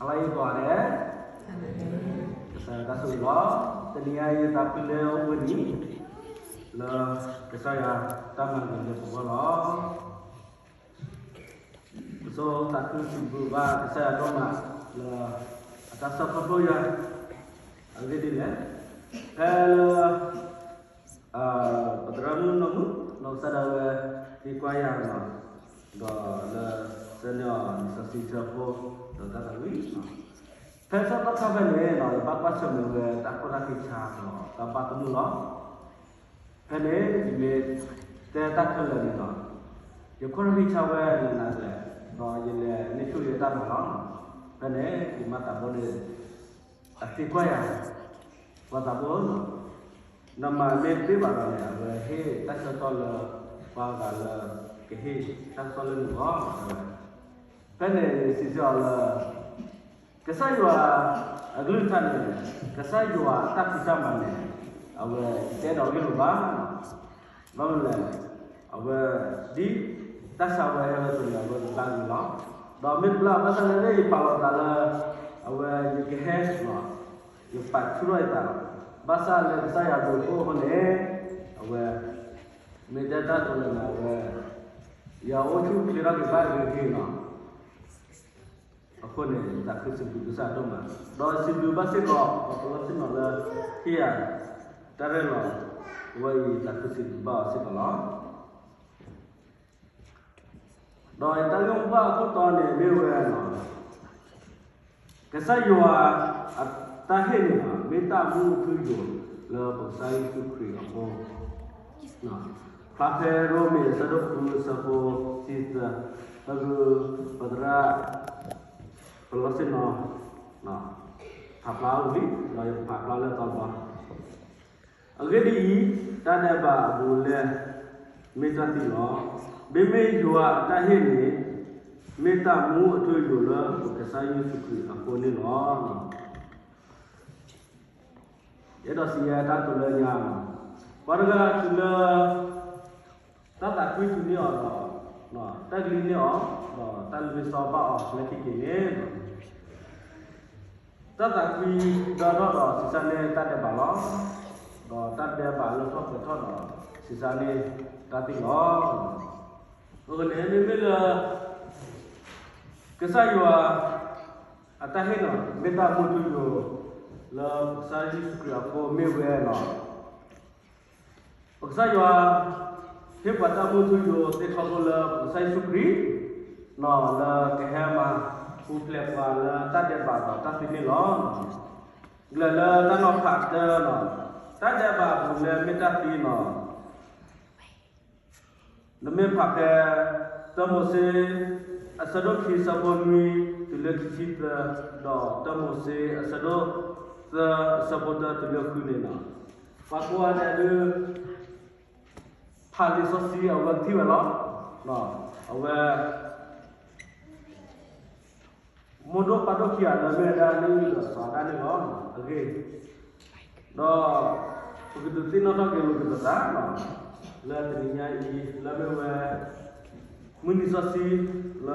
ဖျါယသးဒဲး, ကစၢ်ယွၤတၢ်ဆိၣ်ဂ့ၤလီၤ. တနံၤအံၤယသးခုလၢအိၣ်ဘှံးနံၤ လၢကစၢ်ယွၤတၢ်မၤဂ့ၤလၢပဂီၢ်လီၤ. ပဆိသးခုစံးဘျုးဘၣ်ကစၢ်ယွၤဒိၣ်မး လၢအတၢ်စံးထီၣ်ပတြၢၤယၤ အဂ့ၢ်ဒ်လဲၣ်, ဖဲလၢ ပသရၣ်မုၣ်နီၢ်မုၣ် နီၢ်ကစၢ်ဒၣ်ဝဲ သံကွၢ်ယၤလီၤ, ဒီးလၢဆၢန့ၢ်အီၤလံာ်စီဆှံအဆၢဖိ ဒီးတၢ်သးဝံၣ်, ဖဲဆၢကတီၢ်ဖဲန့ၣ် ယဘၣ်ကွၢ်ဆၢၣ်မဲာ်ဝဲတၢ်ခိၣ်တၢ်ခံဆါဒီးတၢ်ဘၣ်သမုာ်လီၤ. ဖဲန့ၣ် ယမ့ၢ်တဲတၢ်ခဲလၢာ်န့ၣ်လီၤ, ယခိၣ်တၢ်ခံဆါဝဲလၢနၤလဲၣ်, ဒီးယလဲၤန့ၢ်ဆူၣ်ယတၢ်မၤလီၤ. ဖဲန့ၣ် ယမါသးဘိန့ၣ် အသံကွၢ်ယၤ, ပှၤသးဘိဧၢ, နမၤမ့ၢ်တသ့ဘၣ်ဒီးန့ၣ် အဝဲဟ့ၣ်တၢ်ဆၢကတီၢ်လၢ ပှၤဂၤလၢကဟ့ၣ်တၢ်ဆၢကတီၢ်လၢနဂီၢ်, ဖဲန့ၣ်ယစံးဆၢအီၤလၢ ကစၢ်ယွၤအကလုၢ်ကထါန့ၣ်, ကစၢ်ယွၤအတၢ်ဖံးတၢ်မၤန့ၣ် အဝဲတအဲၣ်ဒိးဂ့ၢ်လိာ်ဘၣ်. ဘၣ်မနုၤလဲၣ်, အဝဲ ဒ်တၢ်ဆါဝဲဟဲဝဲအသိးန့ၣ် အဝဲကဘျါက့ၤလီၤ. ဒီးမ့ၢ်တဘျါဘၣ်ဆၣ်န့ၣ် ယပာ်လီၤသးလၢ အဝဲယကဟဲ ယပာ်ဆူၣ်ထီၣ်ယသးလီၤ. ဘၣ်ဆၣ်လၢကစၢ်ယွၤအဘျုးအဖှိၣ်အဃိန့ၣ် အဝဲ မ့ၢ်တဲတၢ်သိးလၢနၤဝဲ ယအိၣ်ဆူၣ်ချ့ထီၣ်က့ၤဘၣ်ဂ့ၤဂ့ၤလီၤ. အဃိန့ၣ် ယသးခုစံးဘျုးကစၢ်ဒိၣ်မး, ဒီးစံးဘျုးဘၣ်စ့ၢ်ကီး ပှၤပလီၢ်ဆ့ၣ်နီၤလၢ ဟ့ၣ်ယၤတၢ်ရဲၣ်လီၤဝဲအံၤ ယသးခုစံးဘျုးဘၣ်အီၤစ့ၢ်ကီးလီၤ. ဒီးယတၢ်ဂ့ၢ်မိၢ်ပှၢ်အခိၣ်တီန့ၣ်မ့ၢ်ဝဲလီၤ. ကစၢ်ယွၤအတၢ်ဟ့ၣ်န့ၣ် မ့ၢ်တၢ်မူအထူအယိာ်လၢပကစၢ်ယ့ၣ်ၡူးခရံာ်အဃိ, ဖျါဖဲရိမ့ၤအဆၢဒိၣ်ဃုအဆၢဖိတဆံသၢ, ပဂုၤပသရၣ် ပလီၢ်ဆ့ၣ်နီၤ ဖးဖျါဝံၤလံ, ဒီးယဖးဖျါလၢအသီတဘျီ အဂ့ၢ်ဒ်အံၤ, တၢ်ဒဲးဘးအဘူးအလဲ မ့ၢ်တၢ်သံလီၤ. မ့မ့ၢ်ယွၤအတၢ်ဟ့ၣ်န့ၣ် မ့ၢ်တၢ်မူအထူအယိာ်လၢပကစၢ်ယ့ၣ်ၡူးခရံာ်အဃိန့ၣ်လီၤ. ယအဲၣ်ဒိးစံးယဲတၢ်တိၤလၢညါ, ပှၤတဂၤတုၤလၢ တၢ်သးကွံတုၤန့ၢ်အီၤဒီး တၢ်ကလံၤန့ၢ်အီၤ ဒီးတၢ်လ့ပစီဘၣ်အီၤလၢခံက့ၤန့ၣ် တၢ်သးကွံဒၢထီၣ်ဒီးစံးစၢ်န့ၢ်တၢ်ဒဲးဘးလီၤ. ဒီးတၢ်ဒဲးဘးလၢထီၣ်ပှဲၤထီၣ်ဒီး စံးစၢ်န့ၢ်တၢ်သံလီၤ. အဃိန့ၣ် မ့မ့ၢ်လၢ ကစၢ်ယွၤအတၢ်ဟ့ၣ်န့ၣ် မ့ၢ်တၢ်မူထူယိာ် လၢပကစၢ်ယ့ၣ်ၡူးခရံာ်အဃိမ့ၢ်ဝဲလီၤ. ပကစၢ်ယွၤ ဟ့ၣ်ပှၤတၢ်မူထူယိာ်သ့ထီဘိလၢပကစၢ်ယ့ၣ်ၡူးခရံာ် လၢကဟဲမၤပူၤဖျဲးပှၤလၢတၢ်ဒဲးဘးဒီးတၢ်သံန့ၣ်လီၤ. ကလဲၤလၢတၢ်နီၤဖးတၢ်န့ၣ် တၢ်ဒဲးဘးအပူၤလၢမ့ၢ်တၢ်သံန့ၣ် နမ့ၢ်ဖးဖဲ တၢမိၤၡ့ အဆၢဒိၣ်ခံဆၢဖိနွံ တုၤလၢခံဆံသၢ, ဒီးတၢမိၤၡ့ အဆၢဒိၣ်သၢ အဆၢဖိတၢ တုၤလၢဃုန့ၣ်လီၤ. ပှၤကိးဂၤဒဲးဒုး ဖးလံာ်စီဆှံအဝဲကထံၣ်ဝဲလီၤ. အဝဲ မိၢ်ဒိၣ်ပၢ်ဒိၣ်ခံဂၤလၢမ့ၢ်ဝဲဒၣ်န့ၣ်ဒီးစီၤအၤဒၣ်န့ၣ်လီၤ. အဂ့ၢ် ဒီး ပကဒုးသ့ၣ်နီၣ်ထီၣ်က့ၤလိာ်က့ၤပသး လၢတနံၤညါအံၤ လၢမ့ၢ်ဝဲ မုၢ်နံၤစီဆှံ လၢ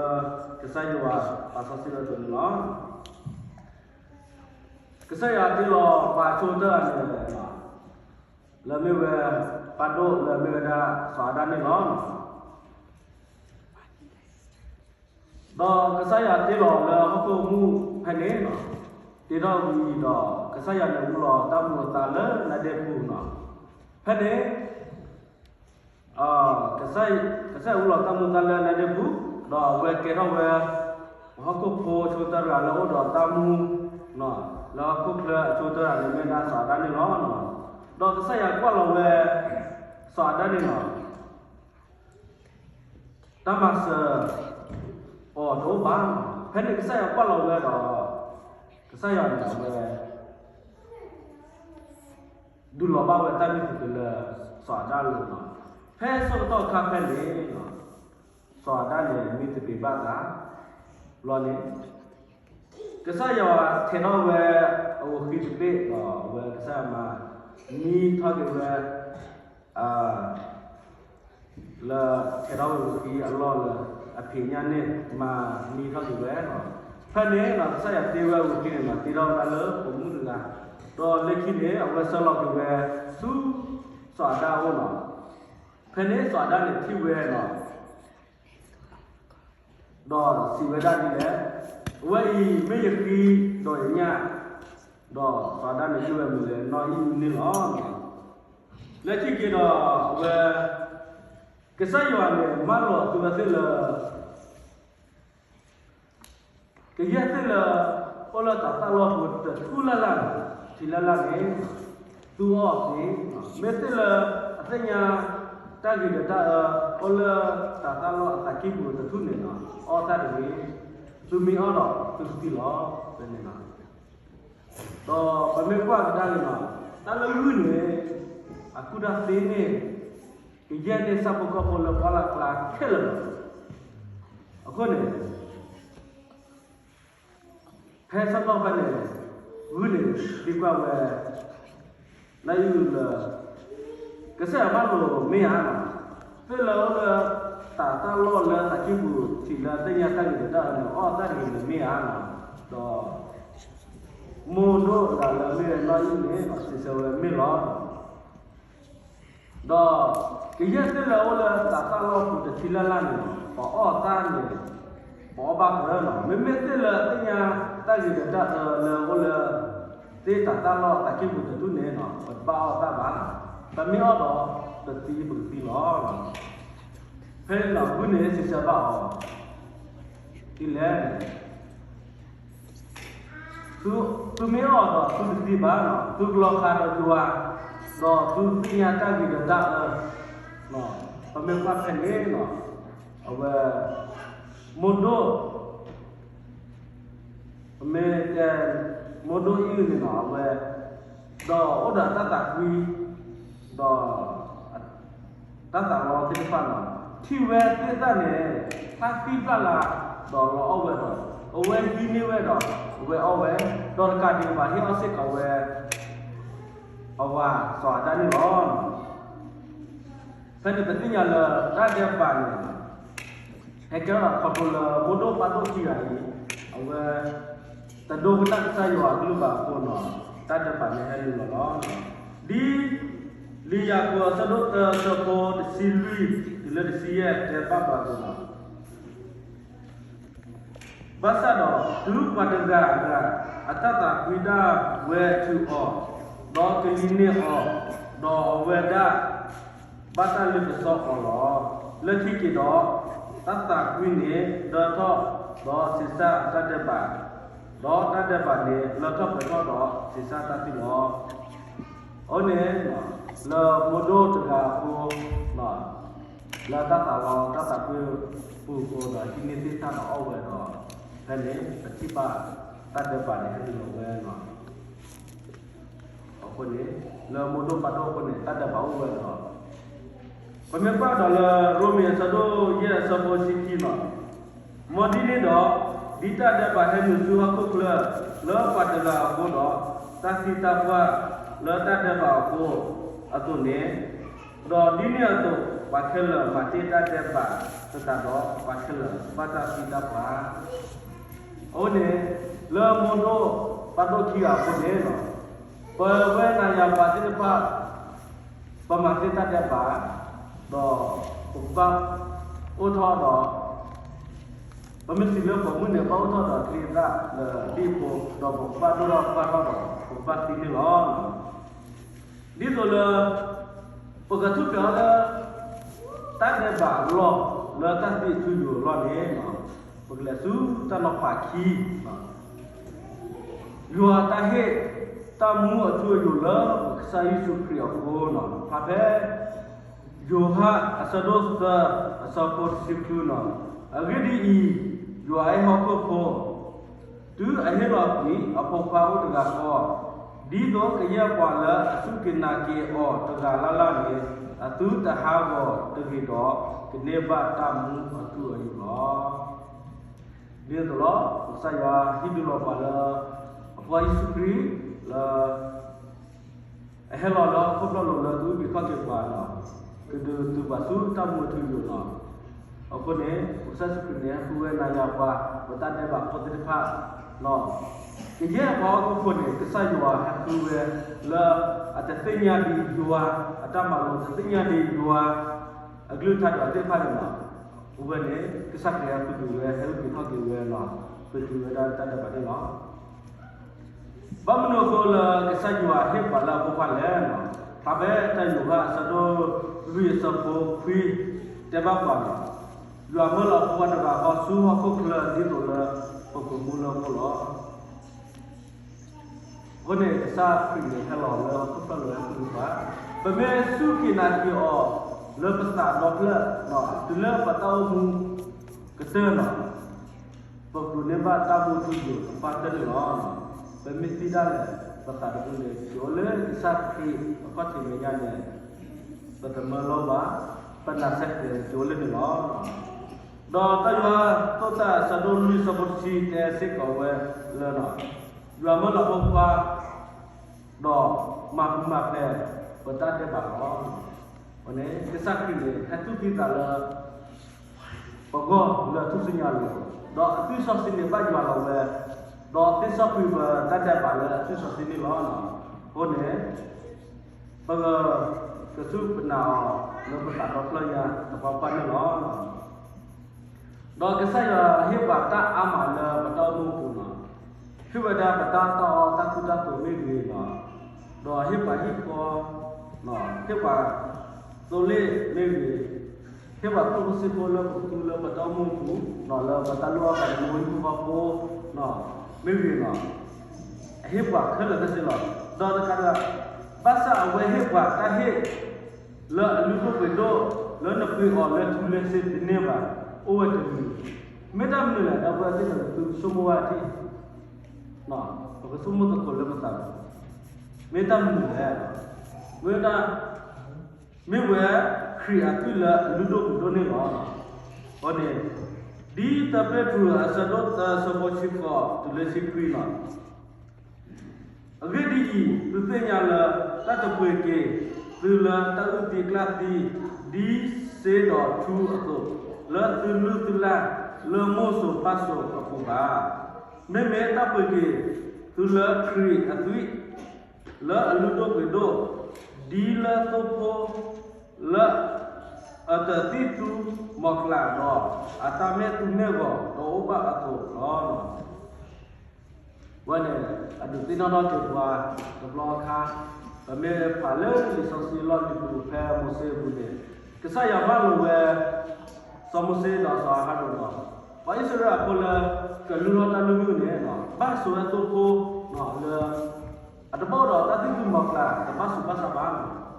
ကစၢ်ယွၤပာ်စီဆှံလၢအသိးန့ၣ်လီၤ. ကစၢ်ယွၤတ့လီၤပှၤဆိကတၢၢ်န့ၣ် လၢမ့ၢ်ဝဲ ပၢ်ဒိၣ်လၢမ့ၢ်ဝဲဒၣ်စီၤအၤဒၣ်န့ၣ်လီၤ. ဒီးကစၢ်ယွၤတ့လီၤလၢဟီၣ်ခိၣ်မူဖဲန့ၣ်, တ့ထီၣ်ဝံၤဒီး ကစၢ်ယွၤန့ၣ်အူလီၤတၢ်မူအသါလၢနါဒ့ပူၤန့ၣ်, ဖဲန့ၣ် ကစၢ်ယွၤအူလီၤတၢ်မူအသါလၢနါဒ့ပူၤ, ဒီးအဝဲကဲထီၣ်ဝဲ ပှၤဟီၣ်ခိၣ်ဖိအဆိကတၢၢ်တဂၤလၢအအိၣ်ဒီးတၢ်မူ, လၢဟီၣ်ခိၣ်ချၢအဆိကတၢၢ်တဂၤန့ၣ်မ့ၢ်ဒၣ်စီၤအၤဒၣ်န့ၣ်လီၤ. ဒီးကစၢ်ယွၤကွၢ်လီၤဝဲ စီၤအၤဒၣ်န့ၣ်လီၤ. တၢ်မၤစၢၤအီၤတအိၣ်ဘၣ်. ဖဲန့ၣ်ကစၢ်ယွၤကွၢ်လီၤဝဲဒီး ကစၢ်ယွၤန့ၣ်အဝဲ ဒုးလီၤဘၣ်ဝဲတၢ်မံသကိးလၢ စီၤအၤဒၣ်အလိၤလီၤ. ဖဲဆၢကတီၢ်အခါဖဲန့ၣ် စီၤအၤဒၣ်န့ၣ် မံသပ့ၤဘၣ်သး ဘျီန့ၣ် ကစၢ်ယွၤထဲးထီၣ်ဝဲအဂီၤဃံတဘ့ၣ်ဒီး အဝဲကစၢ်ယွၤမၤနံၤထီၣ်က့ၤဝဲ လၢထဲးထီၣ်ဝဲအဂီၤဃံအလီၢ်လၢ အဖံးညၣ်န့ၣ် မၤနံၤထီၣ်က့ၤဝဲလီၤ. ဖဲန့ၣ်နီၤ ကစၢ်ယွၤတ့ဝဲအဂီၢ်ခံန့ၣ်နီၤ တ့ထီၣ်ဝဲဒၣ်လၢပိာ်မုၣ်တဂၤ, ဒီးလၢခံန့ၣ် အဝဲဆၢလီၤက့ၤဝဲဆူ စီၤအၤဒၣ်အအိၣ်နီၤ. ဖဲန့ၣ်စီၤအၤဒၣ်န့ၣ်ထံၣ်ဝဲနီၤ ဒီးစံးဝဲဒၣ်ဒ်လဲၣ်, အဝဲအံၤမ့ၢ်ယဃံဒီးယညၣ်, ဒီးစီၤအၤဒၣ်န့ၣ် ဟ့ၣ်ဝဲမံၤလၢနီၢ်အံၣ်အုၣ်န့ၣ်လီၤ. လၢခံက့ၤဒီးအဝဲ ကစၢ်ယွၤန့ၣ် မၢလီၤသုဝဲသ့ၣ်လၢ ကယဲၢ်သ့ၣ်လၢ အိၣ်လၢတၤသၣ်လီၢ်ပူၤတထူၣ်လၢ်လၢ်န့ၣ်, ထံလၢ်လၢ်န့ၣ်, သုအီၣ်သ့, မ့ၢ်သ့ၣ်လၢ အသ့ၣ်ညါတၢ်ဂ့ၤဒီးတၢ်အၢ အိၣ်လၢတၤသၣ်လီၢ်အသးကံၢ်ပူၤတထူၣ်န့ၣ်နီၤ, အီၣ်တၢ်တဂ့ၤ, သုမ့ၢ်အီၣ်ဒီးသုကသံလီၤ, ဖဲန့ၣ်နီၤ. ဒီးပမ့ၢ်ကွၢ်ကဒါက့ၤနီၤ, တၢ်လၢဂုၢ်န့ၣ် အကူၣ်တၢ်သ့န့ၣ် ကယဲၢ်န့ၢ်ဆၣ်ဖိကီၢ်ဖိလၢပှၢ်လၢ်ကျါခဲလၢာ်လီၤ. အဃိန့ၣ် ဖဲဆၢကတီၢ်ဖဲန့ၣ် ဂုၢ်န့ၣ်သံကွၢ်ဝဲ နီၢ်အံၣ်အုၣ်လၢ ကစၢ်ယွၤမၢလီၤမ့ၢ်ဧါနီၤ, သ့ၣ်လၢအိၣ်လၢ တၤသၣ်လီၢ်လၢသးကံၢ်ပူၤ ထံလၢသ့ၣ်ညါတၢ်ဂ့ၤဒီးတၢ်အၢန့ၣ် အီၣ်တၢ်တဂ့ၤန့ၣ်မ့ၢ်ဧါနီၤ, ဒီး မိၢ်ဒိၣ်တဂၤလၢမ့ၢ်ဝဲနီၢ်အံၣ်န့ၣ် စံးဆၢဝဲမ့ၢ်လီၤ. ဒီးကယဲၢ်သ့ၣ်လၢအိၣ်လၢတၤသၣ်လီၢ်ပူၤတထံလၢ်လၢ်န့ၣ် ပအီၣ်တၢ်န့ၣ် ပအီၣ်ဘၣ်ကရၢနီၤ, မ့မ့ၢ်သ့ၣ်လၢသ့ၣ်ညါတၢ်ဂ့ၤဒီးတၢ်အၢလၢအိၣ်လၢ သ့ၣ်တၤသၣ်လီၢ်သးကံၢ်ပူၤတထူၣ်န့ၣ်နီၤ ပတဘၣ်အီၣ်တၢ်ဘၣ်, ပမ့ၢ်အီၣ်ဒီး ပသံပကသံလီၤ. ဖဲန့ၣ်နီၤ ဂုၢ်န့ၣ်စံးဆၢဘၣ်အီၤ ဒ်လဲၣ်န့ၣ် သုမ့ၢ်အီၣ်ဒီးသုတသံဘၣ်နီၤ, သုကလီၤဃးဒီးယွၤ, ဒီးသုသ့ၣ်ညါတၢ်ဂ့ၤဒီးတၢ်အၢ, ပမ့ၢ်ကွၢ်ဖဲန့ၣ်နီၤ, အဝဲ မိၢ်ဒိၣ် မ့ၢ်တဲ မိၢ်ဒိၣ်အံၣ်န့ၣ်နီၤ အဝဲ ဒီးအိၣ်ဒီးတၢ်သးကွံ ဒီး တၢ်သးလီသ့ၣ်တဖၣ်နီၤ, ထံၣ်ဝဲသ့ၣ်တဖၣ်န့ၣ် တၢ်သံပျၢ်လၢ ဒီးလီၤအီၣ်ဝဲဒီး အဝဲဟံးန့ၢ်ဝဲဒီး အဝဲအီၣ်ဝဲ, ဒီးတကးဒံးဘၣ်ဟ့ၣ်အီၣ်စ့ၢ်ကီးဝဲ အဝၤစီၤအၤဒၣ်န့ၣ်လီၤ. ဖဲန့ၣ်ပသ့ၣ်ညါလၢတၢ်ဒဲးဘးန့ၣ် ဟဲကဲထီၣ်အခီဖျိလၢမိၢ်ဒိၣ်ပၢ်ဒိၣ်ခံဂၤအံၤ အဝဲ တဒိကနၣ်ကစၢ်ယွၤအကလုၢ်ဘၣ်အဃိနီၤ, တၢ်ဒဲးဘးန့ၣ်ဟဲနုာ်လီၤလီၤ. ဒ် လံာ်ယၤကိာ်အဆၢဒိၣ်တၢ အဆၢဖိတဆံလွံၢ် တုၤလၢတဆံယဲၢ်တဲဘၣ်ပှၤအသိးနီၤ ဘၣ်ဆၣ်ဒီး တုၤပှၤတဂၤဂၤ အတၢ်သးကွံဒၣ်ဝဲတုၤအီၤ, ဒီးကလံၤန့ၢ်အီၤ, ဒီးအဝဲဒၣ် ဘၣ်တၢ်လ့ပစီအီၤလီၤ. လၢခံက့ၤဒီး တၢ်သးကွံန့ၣ်ဒၢထီၣ်, ဒီးဆံးစၢ်တၢ်ဒဲးဘး, ဒီးတၢ်ဒဲးဘးန့ၣ် လၢထီၣ်ပှဲၤထီၣ်ဒီးဆံးစၢ်တၢ်သံလီၤ. အဃိန့ၣ် လၢမိၢ်ဒိၣ်တဂၤအဃိ လၢတၢ်သးလီတၢ်သးကွံပူၤအဃိဒီး ဟံးန့ၢ်သ့ၣ်တဖၣ်ဒီးအီၣ်ဝဲဒီး ဖဲန့ၣ် ပထံၣ်ဘၣ်တၢ်ဒဲးဘးန့ၣ်ဟဲနုာ်လီၤဝဲလီၤ. အဃိန့ၣ် လၢမိၢ်ဒိၣ်ပၢ်ဒိၣ်အဃိန့ၣ် တၢ်ဒဲးဘးအိၣ်ဝဲလီၤ. ပမ့ၢ်ကွၢ်ဒီးလၢရိမ့ၤအဆၢဒိၣ်ယဲၢ်အဆၢဖိတဆံခံလီၤ. မ်ဒ်န့ၣ်ဒီး ဒ်တၢ်ဒဲးဘးဟဲနုာ်ဆူဟီၣ်ခိၣ်ချၢ လၢပှၤတဂၤအဃိဒီး တၢ်သံတၢ်ပှၢ်လၢတၢ်ဒဲးဘးအဃိအသိးန့ၣ်, ဒီးဒ်န့ၣ်အသိး ပှၤခဲလၢာ်မၤတ့ၢ်တၢ်ဒဲးဘးသတးဒီး ပှၤခဲလၢာ်ဘၣ်တၢ်သံတၢ်ပှၢ် အဃိန့ၣ် လၢမိၢ်ဒိၣ်ပၢ်ဒိၣ်ခံဂၤအဃိန့ၣ်လီၤ. ပဝဲနၤယၤပှၤသ့ၣ်တဖၣ် ပမၤတ့ၢ်တၢ်ဒဲးဘး ဒီးပကဘၣ်အိၣ်ထီၣ်ဒီး ပမ့ၢ်စံးလၢပိာ်မုၣ်န့ၣ် ဘၣ်အိၣ်ထီၣ်ဒီးချ့သၣ်လၢဒ့ၣ်ဖိ ဒီးပကဘၣ်ဒိၣ်ထီၣ်ပှၢ်ထီၣ်ဒီး ပကဘၣ်သံန့ၣ်လီၤ. ဒ်သိးလၢ ပကထူၣ်ဖျဲးအီၤလၢ တၢ်ဒဲးဘးအလီၢ် လၢတၢ်သံအထူအယိာ်အလီၢ်န့ၣ် ပကလဲၤဆူတၢ်နီၤဖးခံ ယွၤအတၢ်ဟ့ၣ်တၢ်မူအထူအယိာ်လၢပကစၢ်ယ့ၣ်ၡူးခရံာ်အဃိနီၤ, ဖးဖဲ ယိၤဟၣ်အဆၢဒိၣ်သၢ အဆၢဖိတဆံဃုနီၤ, အဂ့ၢ်ဒ်အံၤ, ယွၤအဲၣ်ဟီၣ်ခိၣ်ဖိ တုၤအဟ့ၣ်လီၤကွံာ်အဖိခွါအိၣ်တဂၤဃီ, ဒ်သိးကယဲၢ်ပှၤလၢအစူၢ်က့ၤနာ်က့ၤအီၤတဂၤလၢ်လၢ်န့ၣ် အသုတဟးဂီၤတဂ့ၤဒီး ကန့ၢ်ဘၣ်တၢ်မူအထူအယိာ်လီၤ. ဒ်သိးလီၤ ပကစၢ်ယွၤဟ့ၣ်ဒုးလီၤပှၤလၢ အဖိယ့ၣ်ၡူးခရံာ်လၢ အဟဲလီၤလၢဟီၣ်ခိၣ်ဖျၢၣ်လိၤလၢကအုၣ်က့ၤခီၣ်က့ၤပှၤလီၤ, ကဒုးတုၤပှၤဆူတၢ်မူအထူအယိာ်လီၤ. အဃိ အဃိန့ၣ် ပကစၢ်ယ့ၣ်ၡူးခရံာ်န့ၣ် ဟဲဃုဝဲနၤယၤပှၤ ပတၢ်ဒဲးဘးဖိသ့ၣ်တဖၣ်လီၤ. ကယဲၢ်ပှၤဟီၣ်ခိၣ်ဖိန့ၣ် ကစၢ်ယွၤဟဲဃုဝဲလၢအတသ့ၣ်ညါဒံးယွၤအတၢ်မၤလိာ် တသ့ၣ်ညါဒံးယွၤအကလုၢ်ကထါဒီးသ့ၣ်တဖၣ်န့ၣ်လီၤ. အဝဲန့ၣ် ကစၢ်ခရံာ်ဟဲဃုက့ၤဝဲ ဟဲဃုက့ၤထီၣ်က့ၤဝဲလီၤ. ဃုက့ၤဝဲဒၣ်တၢ်ဒဲးဘးန့ၣ်လီၤ. ဘၣ်မနုၤအဃိလၢကစၢ်ယွၤဟ့ၣ်ပှၤလၢအဖိခွါလဲၣ်. ဖဲတၢယိၤဟၣ်အဆၢဒိၣ်လွံၢ်အဆၢဖိခွံ တဲဘၣ်ပှၤန့ၣ်, ယွၤမၢလီၤအဖိခွါတဂၤဃီဆူဟီၣ်ခိၣ်ချၢ ဒ်သိးလၢပကမူလၢအဃိလီၤ. အဃိန့ၣ် ကစၢ်ခရံာ်န့ၣ် ဟဲလီၤလၢဟီၣ်ခိၣ်ချၢလီၤဟဲဃုပှၤ, ပမ့ၢ်စူၢ်က့ၤနာ်က့ၤအီၤလၢပသးဒီဖျၢၣ် တုၤလၢပတၢ်အိၣ်မူကတၢၢ်န့ၣ် ပကဒိးန့ၢ်ဘၣ်တၢ်ဘူၣ်ထူယိာ်တပၣ်တၢၢ်န့ၣ်လီၤ. ပမ့ၢ်သံဒၣ်လဲာ် ပသးတဘူၣ်န့ၣ် ကအိၣ်လၢကစၢ်ခရံာ်အခီၣ်ထံးမဲာ်ညါန့ၣ် ပတမၢလီၤဘၣ်, ပနၢ်ဆဲးကျဲးကအိၣ်လၢန့ၣ်လီၤ. ဒီးတၢ်ယိၤဟၣ်အဆၢဒိၣ်လွံၢ်အဆၢဖိတဆံတဲစ့ၢ်ကီးဝဲလၢ ယွၤမၢလီၤဖိခွါ ဒီးမၤပူၤမၤဖျဲးပတၢ်ဒဲးဘးလီၤ. အဃိန့ၣ် ကစၢ်ခရံာ်န့ၣ် ဟဲတူၢ်သံသးလၢ ပဂီၢ်လၢအထူၣ်စုညါအလိၤ, ဒီးအသွံၣ်စီဆှံန့ၣ်ဘၣ်ယွၤလီၤဝဲ, ဒီးသ့စီကွံာ်ပတၢ်ဒဲးဘးလၢအသွံၣ်စီဆှံန့ၣ်လီၤ. အဃိန့ၣ် ပကစူၢ်ပနာ်အီၤလၢပသးဒီဖျၢၣ်ညါသပှၢ်ပှၢ်န့ၣ်လီၤ. ဒီးကစၢ်ယွၤဟ့ၣ်ပှၤတၢ်အါမးလၢပတၢ်အိၣ်မူအပူၤလီၤ. ဟ့ၣ်ဝဲဒၣ်ပတၢ်အီၣ်တၢ်အီတၢ်ကူတၢ်သိးမ့ၢ်ဂ့ၤလီၤ, ဒီးဟ့ၣ်ပှၤဟံၣ်ဃီ, ဟ့ၣ်ပှၤသိလ့ၣ်မ့ၢ်ဂ့ၤ, ဟ့ၣ်ပှၤကျိၣ်ဖိစ့ဖိလၢပကသူလၢပတၢ်အိၣ်မူအပူၤ, လၢပတၢ်လိၣ်ဘၣ်ပှၤမူဟံၣ်ဖိဃီဖိ မ့ၢ်ဂ့ၤလီၤ. အဟ့ၣ်ပှၤခဲလၢာ်ခဲဆ့လီၤ. ဒီးတကးဒံး ဘၣ်ဆၣ်အဝဲဟ့ၣ်ပှၤတၢ်ဟ့ၣ် လၢအလုၢ်ဒိၣ်ပှ့ၤဒိၣ် လၢနပှ့ၤအီၤလၢထူလၢစ့တန့ၢ်ဘၣ်, အိၣ်ဝဲတမံၤ, မ့ၢ်တၢ်မနုၤလဲၣ် ဒီပုၢ်ဝဲၢ်သ့ၣ်တဖၣ် သုဆိကမိၣ်ဝဲဒၣ်, ပကဆိကမိၣ်သကိးလၢပသး, မ့ၢ်တၢ်မနုၤလဲၣ်, မ့ၢ်ဝဲဒၣ် မ့ၢ်ဝဲခရံာ်အသွံၣ်လၢအလုၢ်ဒိၣ်ပှ့ၤဒိၣ်န့ၣ်လီၤ. အဃိန့ၣ် ဒ်တၢပ့းတရူးအဆၢဒိၣ်သၢအဆၢဖိဆံဃိး တုၤလၢဆံခွံလီၤ. အဂ့ၢ်ဒ်အံၤ, သုသ့ၣ်ညါလၢ တၢ်တပှ့ၤက့ၤသုလၢတၢ်အုၣ်သံကျၣ်သံ ဒ်စ့ဒီးထူအသိး, လၢသုလုၢ်သုလၢ်လၢမိၢ်စိၤပၢ်စိၤအပူၤဘၣ်. မ့မ့ၢ်တၢ်ပှ့ၤက့ၤသုလၢခရံာ်အသွံၣ် လၢအလုၢ်ဒိၣ်ပှ့ၤဒိၣ်, ဒ်လၢသိဖိလၢအတသံၣ်သူမီၤကျၢ်ဒီး အတၢ်မဲာ်သူမဲာ်ဂီၤတအိၣ်ဘၣ်အသိးလီၤ. ဝဲန့ၣ် အဒုးသ့ၣ်နီၣ်ထီၣ်က့ၤပှၤတဘျီအခါ, ပမ့ၢ်ဖးလၢလံာ်စီဆှံလီၢ်လံၤပူၤဖဲမိၤၡ့အပူၤန့ၣ်, ကစၢ်ယွၤမၢလိာ်ဝဲ စီၤမိၤၡ့ဒီးစီၤအၤဟရိၣ်လီၤ. ပှၤအံၣ်စရ့လးဖိလၢကလုၢ်ထီၣ်တၢ်လုၢ်မုၢ်န့ၣ် ဘၣ်ဆိၣ်ဝဲသိဖိလၢ အတဘၣ်အိၣ်ဒီးတၢ်သံၣ်သူမီၤကျၢ် တဘၣ်ဆူးဘၣ်ဆါဘၣ်,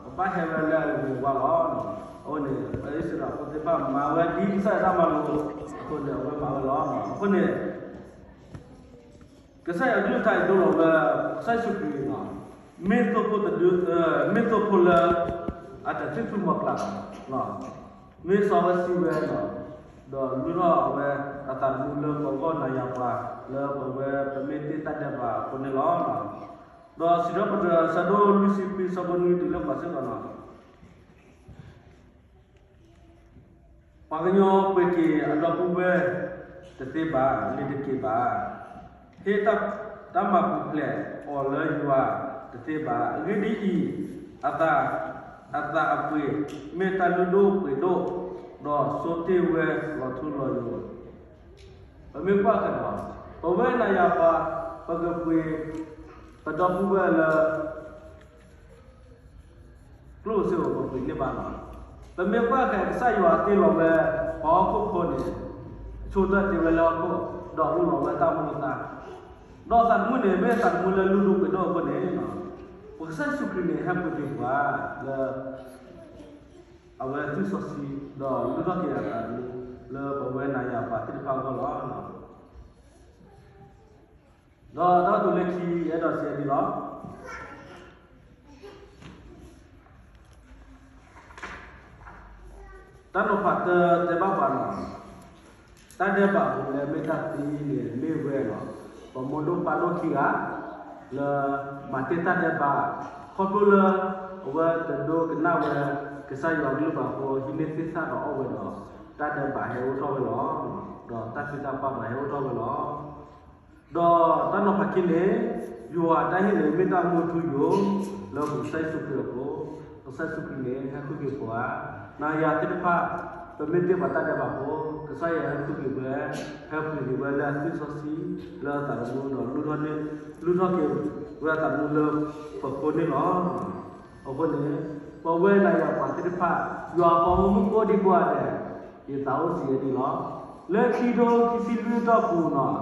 ကဘၣ်ဟဲဝဲလၢအဂ့ၤဝါလီၤ. အဃိန့ၣ် ပှၤအံၣ်စရ့လးဖိသ့ၣ်တဖၣ်မၤဝဲဒ်ကစၢ်ယွၤတၢ်မၤလိာ်အသိးန့ၣ် အဝဲမၤဝဲလီၤ. အဃိန့ၣ် ကစၢ်ယွၤအကလုၢ်ကထါအံၤဒိလီၤဝဲ ကစၢ်ယ့ၣ်ၡူးခရံာ်န့ၣ် မ့ၢ်သိဖိတဒု, မ့ၢ်သိဖိလၢအတသံၣ်သူမီၤကျၢ်ဘၣ်, မ့ၢ်စီၤဝဲစံးဝဲန့ၣ် ဒီးလုၢ်ထီၣ်အဝဲအသးသမူလၢပဂီၢ်နၤယၤပှၤ လၢပဝဲပမ့ၢ်တ့ၢ်တၢ်ဒဲးဘးအဃိန့ၣ်လီၤ. ဒီးစံးထီၣ်ပတြၢၤအဆၢဒိၣ်လွံၢ်ဆံခွံ အဆၢဖိနွံတုၤလၢဃိးစ့ၢ်ကီးန့ၣ် ပှၤကညီပှ့ၤက့ၤအဒီပုၢ်ဝဲၢ်တသ့ဘၣ်, န့ၣ်တက့ၢ်ဘၣ်. ဟ့ၣ်တၢ်မၤပူၤဖျဲးအီၤလၢယွၤတသ့ဘၣ်. အဂ့ၢ်ဒ်အံၤ, အသး, အသးအပှ့ၤမ့ၢ်တၢ်လုၢ်ဒိၣ်ပှ့ၤဒိၣ်, ဒီးဆိတ့ၢ်ဝဲလီၤထူလီၤယိာ်. ပမ့ၢ်ကွၢ်ဃဲၤဒီး ပဝဲနၤယၤပှၤ ပကပှ့ၤပဒီပုၢ်ဝဲၢ်လၢ ကျိၣ်စ့ဧိၤ ပပှ့ၤန့ၢ်ဘၣ်လီၤ. ပမ့ၢ်ကွၢ်ဃဲၤ ကစၢ်ယွၤတ့လီၤဝဲ ပှၤဟီၣ်ခိၣ်ဖိန့ၣ် ဆိတ့ၢ်ဝဲလၢဟီၣ်ခိၣ် ဒီးအိၣ်လီၤဝဲတၢ်မူအသါ, ဒီးသးသမူန့ၣ် မ့ၢ်သးသမူလၢလုၢ်ဒိၣ်ပှ့ၤဒိၣ်အဃိန့ၣ်, ပကစၢ်ယ့ၣ်ၡူးခရံာ်န့ၣ် ဟဲပှ့ၤက့ၤပှၤလၢ အဝဲသွံၣ်စီဆှံ ဒီးလုၢ်ထီၣ်က့ၤအသးသမူ လၢပဝဲနၤယၤပှၤသ့ၣ်တဖၣ်အဂီၢ်လီၤ. ဒီးတၢ်ကတိၤလၢခံ အဲၣ်ဒိးစံးဒ်အံၤလီၤ. တၢ်နီၤဖးတၢ်တဲဘၣ်ပှၤန့ၣ်, တၢ်ဒဲးဘးအပူၤလၢမ့ၢ်တၢ်သံန့ၣ် မ့ၢ်ဝဲလီၤ. ပမိၢ်ဒိၣ်ပၢ်ဒိၣ်ခံဂၤ လၢမၤတ့ၢ်တၢ်ဒဲးဘး ခီဖျိလၢ အဝဲတဒိကနၣ်ဝဲ ကစၢ်ယွၤအကလုၢ်ဘၣ်အဃိ ဟံးန့ၢ်သ့ၣ်သၣ်ဒီးအီၣ်ဝဲဒီး တၢ်ဒဲးဘးဟဲအိၣ်ထီၣ်ဝဲလီၤ. ဒီးတၢ်သံတၢ်ပှၢ်ဒီးဟဲအိၣ်ထီၣ်ဝဲလီၤ. ဒီးတၢ်နီၤဖးခံန့ၣ်, ယွၤအတၢ်ဟ့ၣ်န့ၣ် မ့ၢ်တၢ်မူထူယိာ် လၢပကစၢ်ယ့ၣ်ၡူးခရံာ်အဃိ, ကစၢ်ယ့ၣ်ၡူးခရံာ်န့ၣ် ဟဲဃုက့ၤပှၤ, နၤယၤသ့ၣ်တဖၣ်, ပမ့ၢ်တ့ၢ်ပှၤတၢ်ဒဲးဘးဖိ, ကစၢ်ယွၤဟဲဃုက့ၤဝဲ, ဟဲပှ့ၤက့ၤဝဲလၢအသွံၣ်စီဆှံ, လၢအသးသမူဒီး လုၢ်ထီၣ်က့ၤဝဲအသးသမူလၢပဃိန့ၣ်လီၤ. အဃိန့ၣ်, ပဝဲနၤယၤပှၤသ့ၣ်တဖၣ်, ယွၤအပှၤဂီၢ်မုၢ်ကိးဒံကိးဂၤဒဲး, ယသးအိၣ်စံးဝဲဒ်န့ၣ်လီၤ. လၢခံထိခံဆံလွံၢ်အတီၢ်ပူၤန့ၣ်,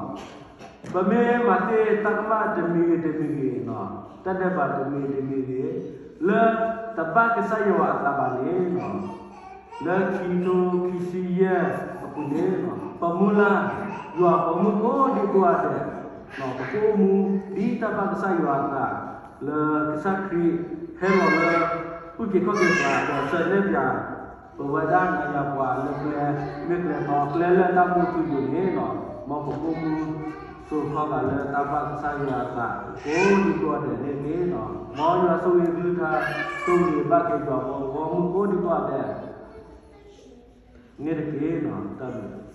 ပမ့ၢ်မၤသ့ၣ်တၢ်ကမၣ်တမံၤဂ့ၤတမံၤဂ့ၤန့ၣ်, တၢ်ဒဲးဘးတမံၤတမံၤဂ့ၤ, လၢတဘၣ်ကစၢ်ယွၤအသးဘၣ်န့ၣ်, လၢခံထိခံဆံယဲၢ်အပူၤန့ၣ်, ပမုၢ်လၢ်, ယွၤအပှၤဂီၢ်မုၢ်ကိးဒံကိးဂၤဒဲး, ပကအိၣ်မူဒ်တၢ်ဘၣ်ကစၢ်ယွၤအသး, လၢကစၢ်ခရံာ်ဟဲလီၤလၢ အုၣ်က့ၤခီၣ်က့ၤပှၤ ဒီးဆၢနဲၣ်ပှၤ, ပဝဲဒၣ်နၤယၤပှၤလၢကျဲ, မ့ၢ်ကျဲဒီးကျဲလၢတၢ်မူထူယိာ်န့ၣ်, မ်ပကအိၣ်မူ စိာ်ခီဂာ်လၢတၢ်ဘၣ်ကစၢ်ယွၤအသးကိးဒံကိးဂၤဒဲးန့ၣ်တက့ၢ်. မ်ယွၤဆိၣ်ဂ့ၤကလုၢ်ကထါ, ဆိၣ်ဂ့ၤဘၣ်က့ၤယွၤအပှၤဂီၢ်မုၢ်ကိးဒံကိးဂၤဒဲး န့ၣ်တက့ၢ်. တၢ်ဘျုး